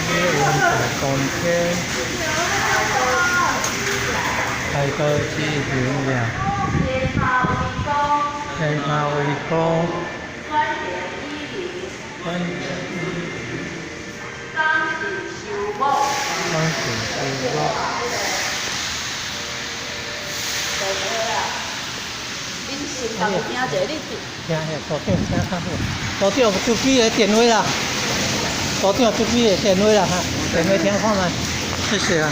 禮運大當天，大道之行也，天下為公，轉型修某。恁先家己聽者，你聽下，道長聽較好。道長手機的電話啦，道長手機的電話啦哈，電話聽看覓，謝謝啊。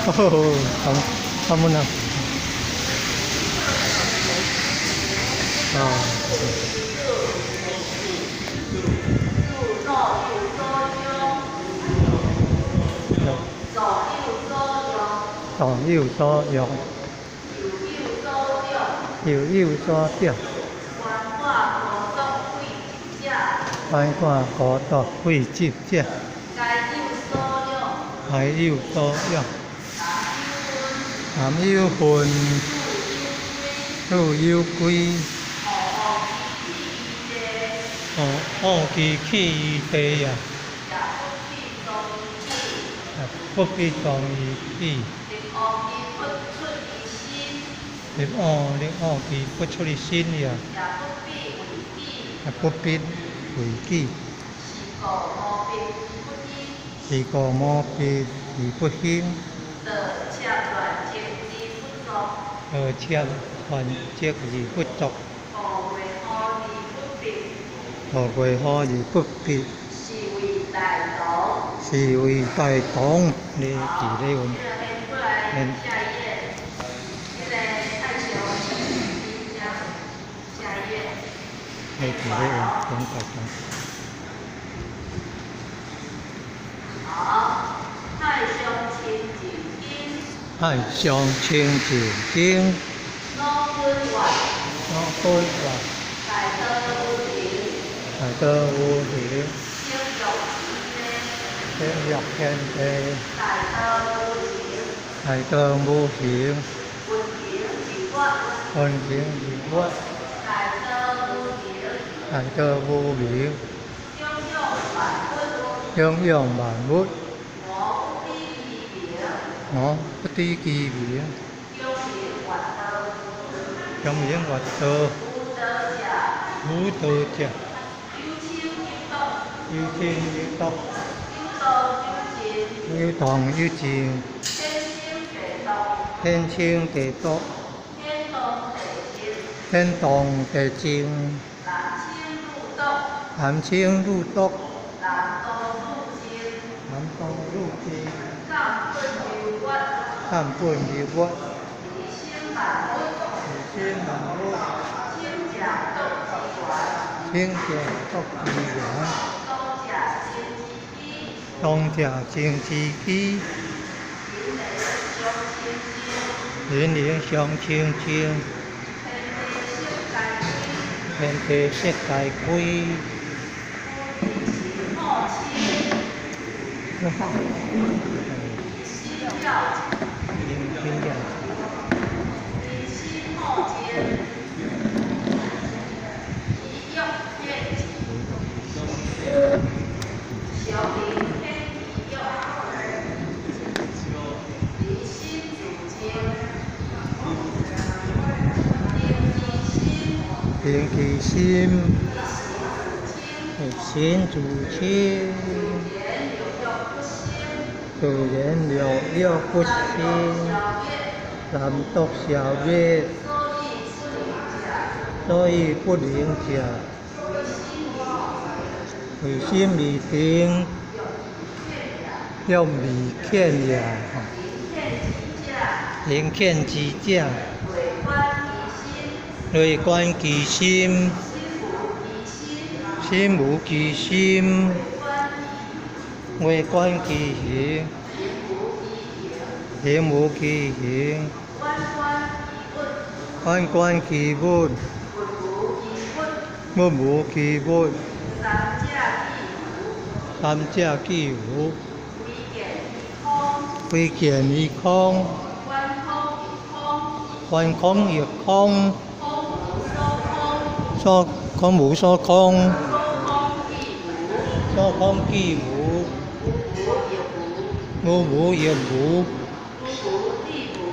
好，好，好門啊。哦。當有所用，幼有所長，觀看孤獨廢執者，該有所養，男有份，女有歸，哦，惡其去伊地啊，不必當伊去。入惡入惡其不出於心呀，也不必為己。是故無必而不興。道切亂積而不作。道過好而不必。是為大同。你記咧阮。你記咧阮講大同。太上清淨經。老本願。大道無形。天欲天地。大道無形。雲行日月。大道無名。養養萬物。我不知其名。強名越道。無道者。有情有道。有動有靜。天清地濁。天動地靜。男清女濁。男動女靜。看本如月。理生萬物。清淨獨自然。當者真知己。人靈相清淨。天地色皆開。平其心，心自清，自然六欲不生，難獨消滅，所以不能食。唯心未定，欲未遣也。寧遣之者，內觀其心，心無其心；外觀其形，形無其形；反觀其物，物無其物。三者既無，非見於空，觀空亦空，所空無所空，所空即無，所空即無，無無亦無，無無亦無，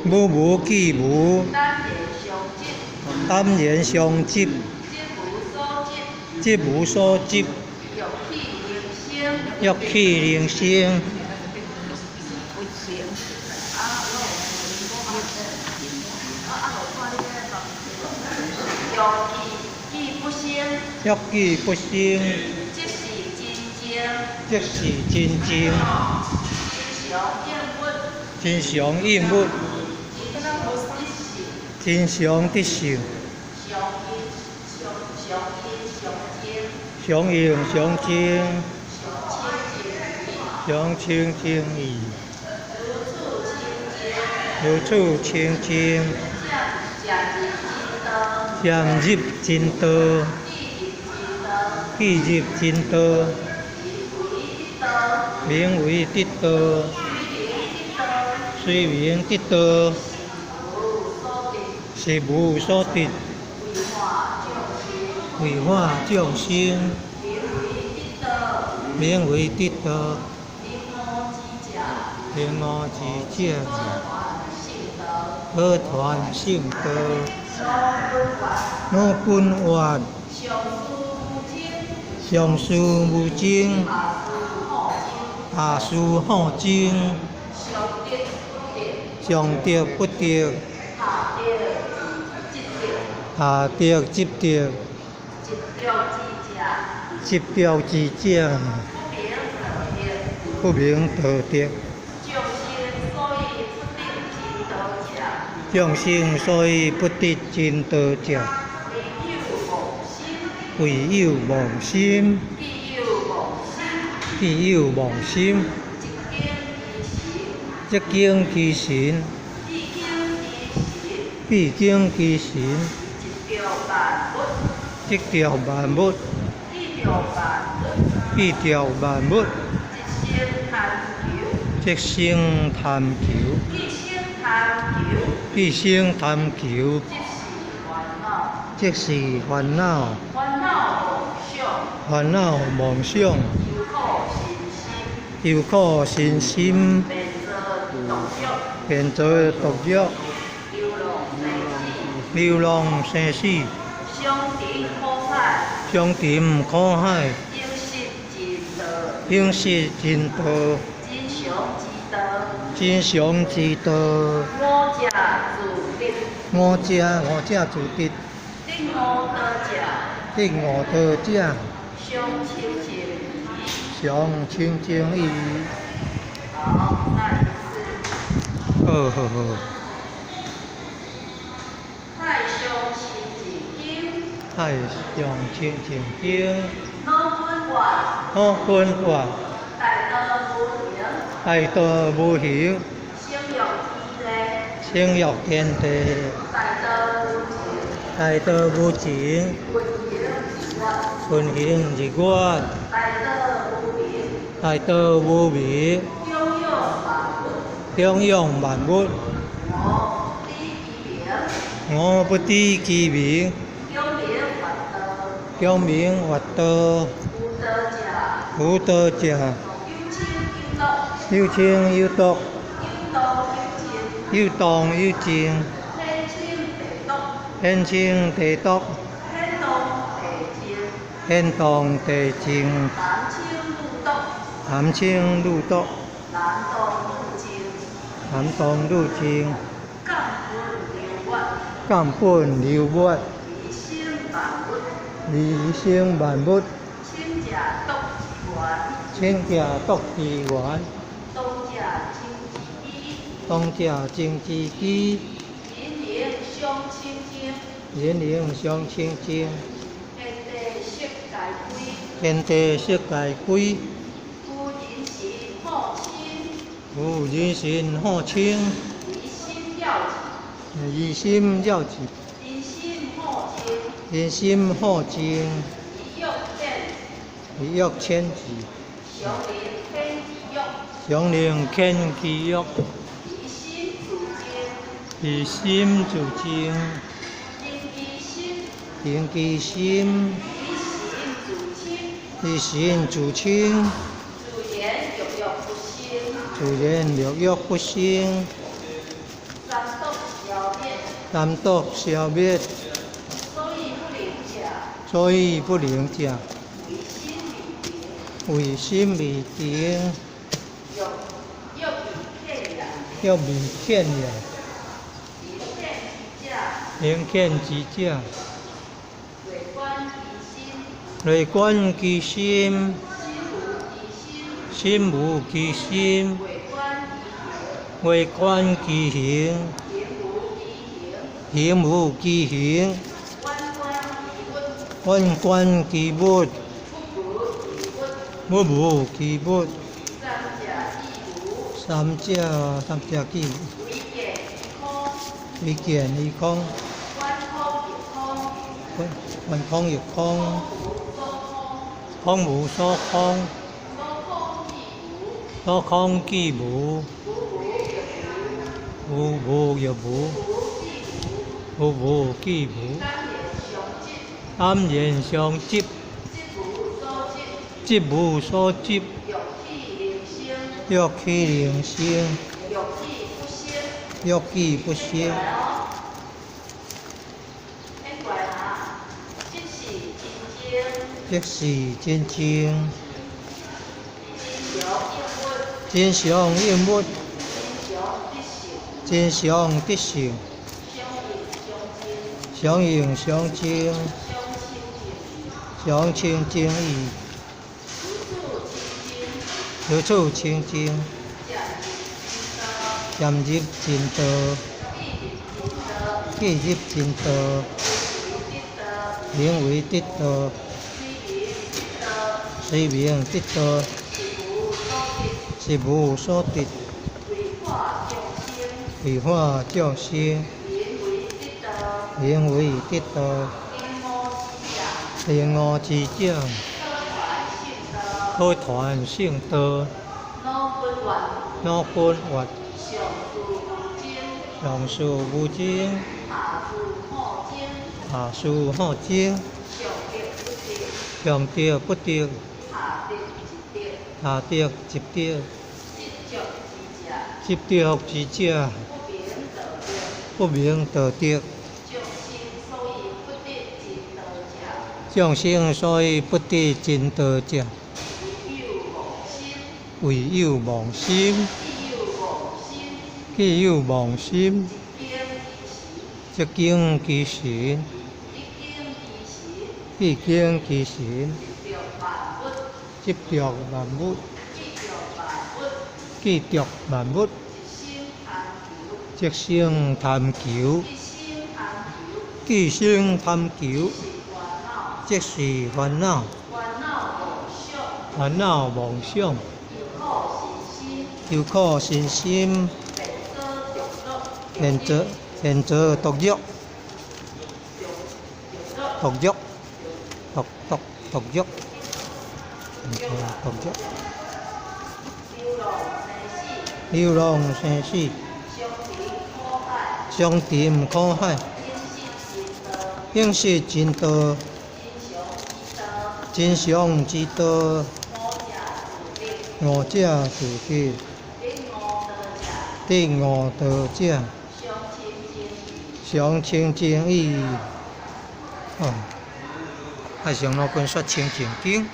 無無即無，無無即無，淡然相執，淡然相執，執無所執，執無所執，欲去能生，欲去能生，不生。欲去既不生，欲去不生，即是真正，即是真正，真常應物，真常應物，真常得性，真常得性，常因常常因常淨，常應常淨，常清淨義，常清淨義，如此清淨，如此清淨，漸入真道，漸入真道，既入真道，既入真道，名為得道，名為得道，雖名得道，雖名得道，實無所得，實無所得，為化眾生，為化眾生，名為得道，名為得道，明悟之者，明悟之者，何團聖道，何團聖道，老本願，老本願，上師無精，上師無精，下師好精，下師好精，上德不得，上德不得，下德即得，下德即得，執著之者，執著之者，不明道德，不明道德，眾生所以不得真道者，眾生所以不得真道者，唯有妄心，唯有妄心，既有妄心，既有妄心，則經其神，則經其神，必經其神，必經其神，執著萬物，執著萬物，記著萬物，記著萬物，即生貪求，即生貪求，既生貪求，既生貪求，即是煩惱，即是煩惱，煩惱妄想，煩惱妄想，憂苦身心，憂苦身心，便做毒藥，便做毒藥，流浪生死，流浪生死，相沉苦海，相沉苦海，應失真道，應失真道，真常之道，真常之道，五者自得，五者五者自得，得五道者，得五道者，常清淨義。常清淨義。好，再一次。好好好。太上清淨經，太上清淨經，老本願，老本願，大道無形，大道無形，生育天地，生育天地，大道無情，大道無情，運行日月，運行日月，大道無名，大道無名，供養萬物，供養萬物，我不知其名，我不知其名，供名佛道，供名佛道，有道者，有道者，有清有濁，有清有濁，有動有靜，有動有靜，顯清地篤，顯清地篤，顯動地靜，顯動地靜，男清女篤，男清女篤，男動女靜，男動女靜，降本流月，降本流月，離生萬物，離生萬物，清者篤之源，清者篤之源，動者清之基，動者清之基，人人相清淨，人人相清淨，天地色界歸，天地色界歸，夫人心好清，有人心好清，離心了智，疑心了智，人心好靜，人心好靜，疑欲顯，疑欲顯智，常能顯其欲，常能顯其欲，疑心自淨，疑心自淨，人其心，平其心，以心自清，以心自清，自然欲欲不生，自然六欲不生，三毒消滅，三毒消滅，所以不能食，所以不能食，唯心未定，唯心未定，欲欲未遣也，欲未遣也，能遣之者，能遣之者，内觀其心，內觀其心，心無其心，心無其心，外觀其外觀其形，形，形無其形，形無其形，遠觀其物，遠觀其物，不無其物，不無其物，三者既無，三者三者既無，唯見其空，唯見其空，觀空亦空，觀觀空亦空，空無所空，空無所空，所空既無，所空既無，無無亦無，無無亦無，無無無無既無，既無，耽然相執，耽然相執，執無所執，執無所執，欲起能生，欲起能生，欲起不生。欲起不生。免怪哈，即是真正，即是真正，真常應物，真常應物，真常得性，真常得性，相應相證，相應相證，相清淨義，相清淨義，如此清淨，如此清淨，漸入漸真道，入真道，既入真道，既入真道，名為得道，名為得道，雖名得道，雖名得道，實無所得，實無所得，為化眾生，為化眾生，名為得道，名為得道，頂五之者，頂五之者，可傳聖道，可傳聖道，腦根願，腦根願，上士無爭，上士無爭，下士好爭，下士好爭，上德不得，上德不得，下德一得，下德一得，執著之者，執著之者，不明道德，不明道德，眾生所以不得真道者，眾生所以不得真道者，唯有妄心，唯有妄心，既有妄心，既有妄心，一經其時，則經其神，一經其時，既經其神，執著萬物，執著萬物，記著萬物，記著萬物，一生貪求，即生貪求，一生貪求，既生貪求，即是煩惱，即是煩惱，煩惱妄想，煩惱妄想，憂苦身心，憂苦身心，便做現做現做毒藥，毒毒藥，毒毒毒藥，毒藥，流浪生死，流浪生死，相沉苦海，相沉苦海，應是真道，應是真道，真常之道，真常之道，五者自得，五者自得，得得五道者，五道者，相常清淨義。清淨義。哦，愛上老君說清淨經。